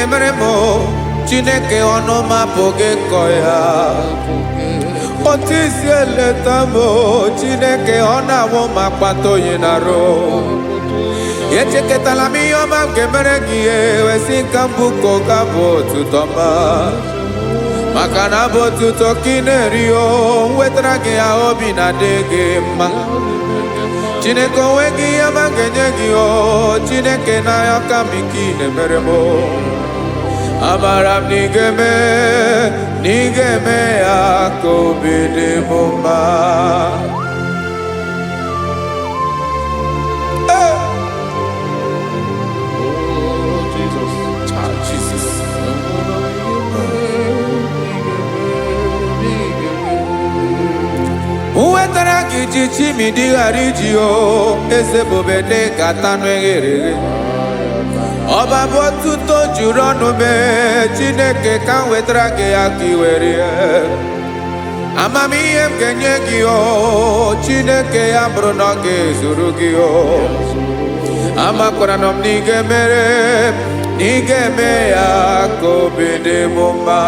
na-emere m o, Chineke, ọnụ m apụghị ịkọ ya. Otu isi eleta m o, Chineke, ọ na-awụ m akpata oyi na-arụ. Echekọtala m ihe ọma m ga-emere gị, wesị ka m bụ ka ụka bụ otuto ọma, maka na abụ otuto ka ị na-eri o. M wetara gị ya, obi na-adị gị mma. Chineke, onwe gị ihe ọma m ga-enye gị o, Chineke, n'anya ka m ike ị na-emere m o. Amara m na ị ga-eme, na ị ga-eme ya ka obi dị m mma. Hey! Oh, Jesus. Ah, Jesus. M wetara gị ji chimidi ghara iji o, eze bube dị ka tanụ eghere eghe. Ọba bụ otuto juru ọnụ mee. Chineke, ka m wetara gị ya ka ị were ya. Amamihe m ga-enye gị o, Chineke, ya bụrụ na ọ ga-ezuru gị o. Amakwara na m na ị ga-emere, na ị ga-eme ya ka obi dị m mma.